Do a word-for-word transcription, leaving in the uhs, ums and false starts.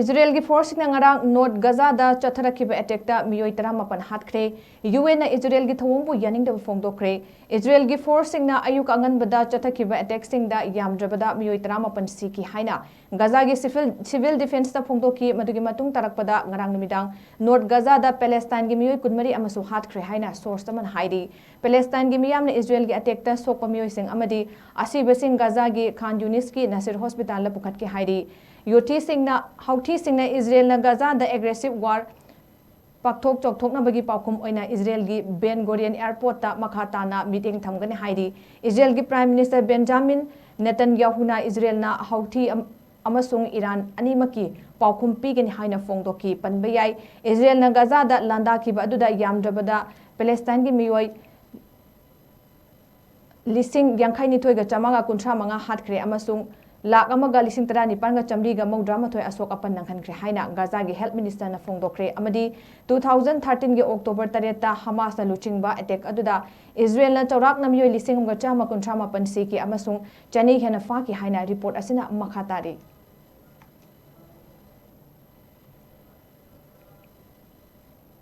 ꯏꯖꯔꯦꯜꯒꯤ ꯐꯣꯔꯁꯁꯤꯡꯅ ꯉꯔꯥꯡ ꯅꯣꯔꯠ ꯒꯖꯥꯗ ꯆꯠꯊꯔꯛꯈꯤꯕ ꯑꯦꯇꯦꯛꯇ ꯃꯤꯑꯣꯏ ꯇꯔꯥꯃꯥꯄꯟ ꯍꯥꯠꯈ꯭ꯔꯦ꯫ ꯌꯨ ꯑꯦꯟꯅ ꯏꯖꯔꯦꯜꯒꯤ ꯊꯧꯑꯣꯡꯕꯨ ꯌꯥꯅꯤꯡꯗꯕ ꯐꯣꯡꯗꯣꯛꯈ꯭ꯔꯦ꯫ ꯏꯖꯔꯦꯜꯒꯤ ꯐꯣꯔꯁꯁꯤꯡꯅ ꯑꯌꯨꯛ ꯑꯉꯟꯕꯗ ꯆꯠꯊꯈꯤꯕ ꯑꯦꯇꯦꯛꯁꯤꯡꯗ ꯌꯥꯝꯗ꯭ꯔꯕꯗ ꯃꯤꯑꯣꯏ ꯇꯔꯥꯃꯥꯄꯟ ꯁꯤꯈꯤ ꯍꯥꯏꯅ ꯒꯖꯥꯒꯤ ꯁꯤꯚꯤꯜ, ꯁꯤꯚꯤꯜ ꯗꯤꯐꯦꯟꯁꯅ ꯐꯣꯡꯗꯣꯛꯈꯤ꯫ ꯃꯗꯨꯒꯤ ꯃꯇꯨꯡ ꯇꯥꯔꯛꯄꯗ ꯉꯔꯥꯡ ꯅꯨꯃꯤꯗꯥꯡ ꯅꯣꯔꯠ ꯒꯖꯥꯗ ꯄꯦꯂꯦꯁꯇꯥꯏꯟꯒꯤ ꯃꯤꯑꯣꯏ ꯀꯨꯟꯃꯔꯤ ꯑꯃꯁꯨ ꯍꯥꯠꯈ꯭ꯔꯦ ꯍꯥꯏꯅ ꯁꯣꯔꯁ ꯑꯃꯅ ꯍꯥꯏꯔꯤ꯫ ꯄꯦꯂꯦꯁꯇꯥꯏꯟꯒꯤ ꯃꯤꯌꯥꯝꯅ ꯏꯖꯔꯦꯜꯒꯤ ꯑꯦꯇꯦꯛꯇ ꯁꯣꯛꯄ ꯃꯤꯑꯣꯏꯁꯤꯡ ꯑꯃꯗꯤ ꯑꯁꯤꯕꯁꯤꯡ ꯒꯖꯥꯒꯤ ꯈꯥꯟ ꯌꯨꯅꯤꯁꯀꯤ ꯅꯁꯤꯔ ꯍꯣꯁꯄꯤꯇꯥꯜꯗ ꯄꯨꯈꯠꯈꯤ ꯍꯥꯏꯔꯤ꯫ ꯌꯨꯊꯤꯁꯤꯡꯅ, ꯍꯧꯊꯤꯁꯤꯡꯅ ꯏꯖꯔꯦꯜꯅ ꯒꯖꯥꯗ ꯑꯦꯒ꯭ꯔꯦꯁꯤꯚ ꯋꯥꯔ ꯄꯥꯛꯊꯣꯛ ꯆꯥꯎꯊꯣꯛꯅꯕꯒꯤ ꯄꯥꯎꯈꯨꯝ ꯑꯣꯏꯅ ꯏꯖꯔꯦꯜꯒꯤ ꯕꯦꯟ ꯒꯣꯔꯤꯌꯟ ꯑꯦꯌꯔꯄꯣꯔꯠꯇ ꯃꯈꯥ ꯇꯥꯅ ꯃꯤꯠꯌꯦꯡ ꯊꯝꯒꯅꯤ ꯍꯥꯏꯔꯤ꯫ ꯏꯖꯔꯦꯜꯒꯤ ꯄ꯭ꯔꯥꯏꯝ ꯃꯤꯅꯤꯁꯇꯔ ꯕꯦꯟꯖꯥꯃꯤꯟ ꯅꯦꯇꯟꯌꯥꯍꯨꯅ ꯏꯖꯔꯦꯜꯅ ꯍꯧꯊꯤ ꯑꯝ-, ꯑꯃꯁꯨꯡ ꯏꯔꯥꯟ ꯑꯅꯤꯃꯛꯀꯤ ꯄꯥꯎꯈꯨꯝ ꯄꯤꯒꯅꯤ ꯍꯥꯏꯅ ꯐꯣꯡꯗꯣꯛꯈꯤ꯫ ꯄꯟꯕ ꯌꯥꯏ, ꯏꯖꯔꯦꯜꯅ ꯒꯖꯥꯗ ꯂꯥꯟꯗꯥꯈꯤꯕ ꯑꯗꯨꯗ ꯌꯥꯝꯗ꯭ꯔꯕꯗ ꯄꯦꯂꯦꯁꯇꯥꯏꯟꯒꯤ ꯃꯤꯑꯣꯏ ꯂꯤꯁꯤꯡ ꯌꯥꯡꯈꯩ ꯅꯤꯊꯣꯏꯒ ꯆꯥꯝꯃꯉꯥ ꯀꯨꯟꯊ꯭ꯔꯥ ꯃꯉꯥ ꯍꯥꯠꯈ꯭ꯔꯦ ꯑꯃꯁꯨꯡ ꯂꯥꯈ ꯑꯃꯒ ꯂꯤꯁꯤꯡ ꯇꯔꯥꯅꯤꯄꯥꯟꯒ ꯆꯥꯝꯃꯔꯤꯒ ꯃꯧꯗ꯭ꯔꯥ ꯃꯥꯊꯣꯏ ꯑꯁꯣꯛ ꯑꯄꯟ ꯅꯪꯍꯟꯈ꯭ꯔꯦ ꯍꯥꯏꯅ ꯒꯖꯥꯒꯤ ꯍꯦꯜꯊ ꯃꯤꯅꯤꯁꯇꯔꯅ ꯐꯣꯡꯗꯣꯛꯈ꯭ꯔꯦ꯫ ꯑꯃꯗꯤ ꯇꯨ ꯊꯥꯎꯖꯟ ꯊꯥꯔꯇꯤꯟꯒꯤ ꯑꯣꯛꯇꯣꯕꯔ ꯇꯔꯦꯠꯇ ꯍꯃꯥꯁꯅ ꯂꯨꯆꯤꯡꯕ ꯑꯦꯇꯦꯛ ꯑꯗꯨꯗ ꯏꯖꯔꯦꯜꯅ ꯆꯥꯎꯔꯥꯛꯅ ꯃꯤꯑꯣꯏ ꯂꯤꯁꯤꯡ ꯑꯃꯒ ꯆꯥꯝꯃ ꯀꯨꯟꯊ꯭ꯔꯥ ꯃꯥꯄꯟ ꯁꯤꯈꯤ ꯑꯃꯁꯨꯡ ꯆꯅꯤ ꯍꯦꯟꯅ ꯐꯥꯈꯤ ꯍꯥꯏꯅ ꯔꯤꯄꯣꯔꯠ ꯑꯁꯤꯅ ꯃꯈꯥ ꯇꯥꯔꯤ꯫